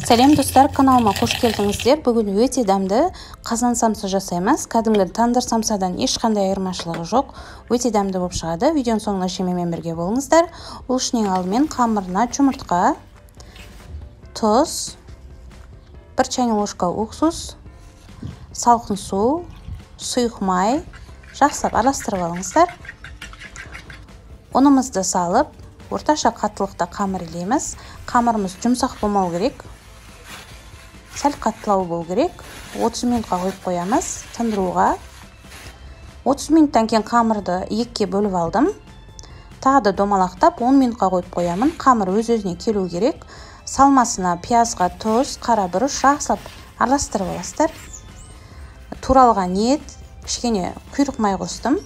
Сәлем достар, каналыма қош келдіңіздер. Бүгін өте дәмді қазан самса жасаймыз. Кәдімгі тандыр самсадан ешқандай айырмашылығы жоқ. Өте дәмді болып шығады. Видеоның соңына шейін менімен бірге болыңыздар. Ол үшін ең алдымен қамырына жұмыртқа, тұз, 1 чайный ложка уксус, салқын су, сұйық май жақсылап араластырып алыңыздар. Ұнымызды салып, орташа қаттылықта қамыр илейміз. Қамырымыз жұмсақ болмау керек. Сәл қаттылау болу керек. 30 минутқа қойып қоямыз тындыруға. 30 минуттан кейін қамырды екіге бөліп алдым. Тағы да домалақтап 10 минутқа қойып қоямын. Қамыр өз-өзіне келу керек. Салмасына пиязға тұз, қара бұрыш жақсылап араластырып аласыздар. Туралған ет, кішкене құйрық май қостым.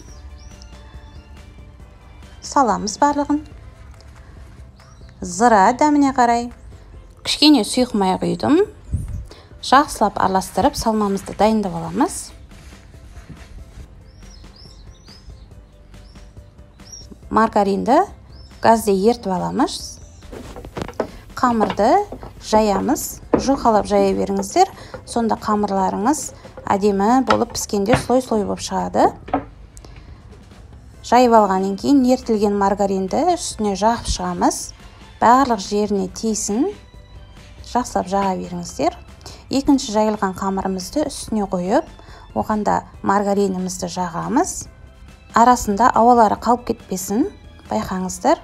Саламыз барлығын. Зыра дәміне қарай. Кішкене сұйық май құйдым. Жақсылап араластырып салмамызды дайындап аламыз. Маргаринді газде ертіп аламыз. Қамырды жаямыз. Жұқалап жая беріңіздер. Сонда қамырларыңыз әдемі болып піскенде слой-слой болып шығады. Жайып алғаннан кейін ертілген маргаринді үстіне жағып шығамыз. Барлық жеріне тисін. Жақсылап жаға беріңіздер. Екінші жайылған қамырымызды үстіне қойып, оған да маргаринімізді жағамыз. Арасында ауалары қалып кетпесін, байқаңыздар.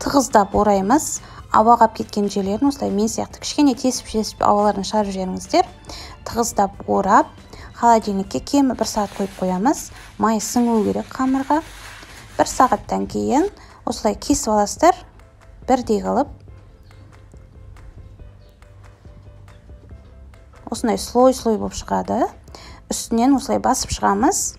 Тығыздап ораймыз. Ауа қап кеткен жерлерін осылай мен сияқты кішкене тесіп-тесіп ауаларын шығарып жіберіңіздер. Тығыздап орап, холодильникке кемі 1 сағат қойып қоямыз. Май сіңу керек қамырға. 1 сағаттан кейін осылай кесіп аласыздар, бірдей қылып. Осындай слой-слой болып шығады. Үстінен осылай басып шығамыз.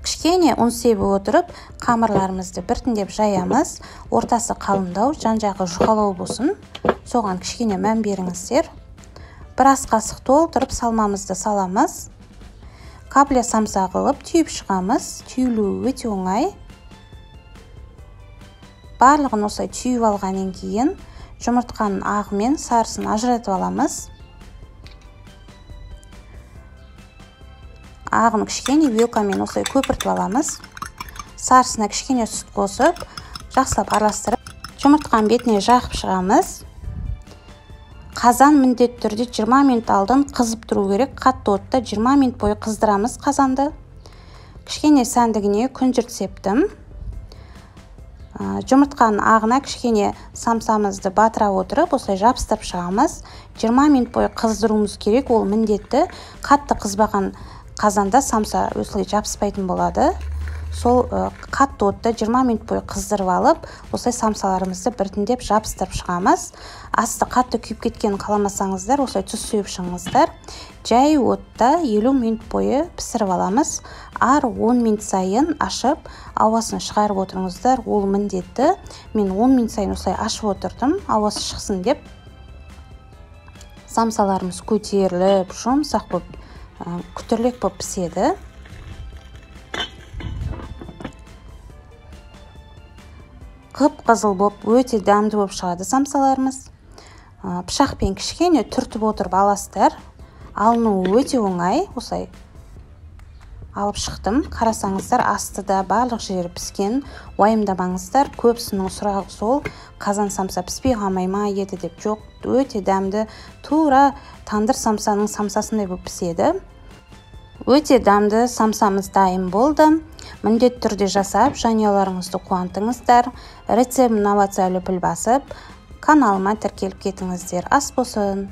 Кішкене ұн себіп отырып, қамырларымызды біртіндеп жаямыз. Ортасы қалыңдау, жан-жағы жұқалау болсын. Соған кішкене мән беріңіздер. Бір ас қасық толтырып салмамызды саламыз. Капля самса қылып түйіп шығамыз. Түйілуі өте оңай. Барлығын осылай түйіп алғаннан кейін жұмыртқаның ағы мен сарысын ажыратып аламыз. Ағын кішкене вилкамен осылай көпіртіп аламыз. Сарысына кішкене сүт қосып, жақсылап араластырып, жұмыртқаның бетіне жағып шығамыз. Қазан міндетті түрде 20 минут алдын қызып тұру керек. Қатты отта 20 минут бойы қыздырамыз қазанды. Кішкене сәндігіне күнжірт септім. Жұмыртқаның ағына кішкене самсамызды батыра отырып, осылай жабыстырып шығамыз. 20 минут бойы қыздыруымыз керек, ол міндетті. Қатты қызбаған қазанда самса осылай жабыспайтын болады. Сол қатты отта 20 минут бойы қыздырып алып, осылай самсаларымызды біртіндеп жабыстырып шығамыз. Асты қатты күйіп кеткенін қаламасаңыздар, осылай тұз сеуіп шығыңыздар. Жай отта 50 минут бойы пісіріп аламыз. Ар 10 минут сайын ашып, ауасын шығарып отырыңыздар, ол міндетті. Мен 10 минут сайын осылай ашып отырдым, ауасы шықсын деп. Самсаларымыз көтеріліп, жұмсақ болып, күтірлек болып піседі. Қып-қызыл болып, өте дәмді болып шығады самсаларымыз. Пышақпен кішкене түртіп отырып аласыздар. Алынуы өте оңай. Осылай алып шықтым. Қарасаңыздар, асты да барлық жері піскен. Уайымдамаңыздар. Көбісінің сұрағы сол, қазан самса піспей қалмай ма еді деп. Жоқ, өте дәмді, тура тандыр самсаның самсасындай болып піседі. Өте дәмді самсамыз дайын болды. Міндетті түрде жасап, жанұяларыңызды қуантыңыздар. Рецептін ұнап жатса лүпіл басып, каналыма тіркеліп кетіңіздер. Ас болсын.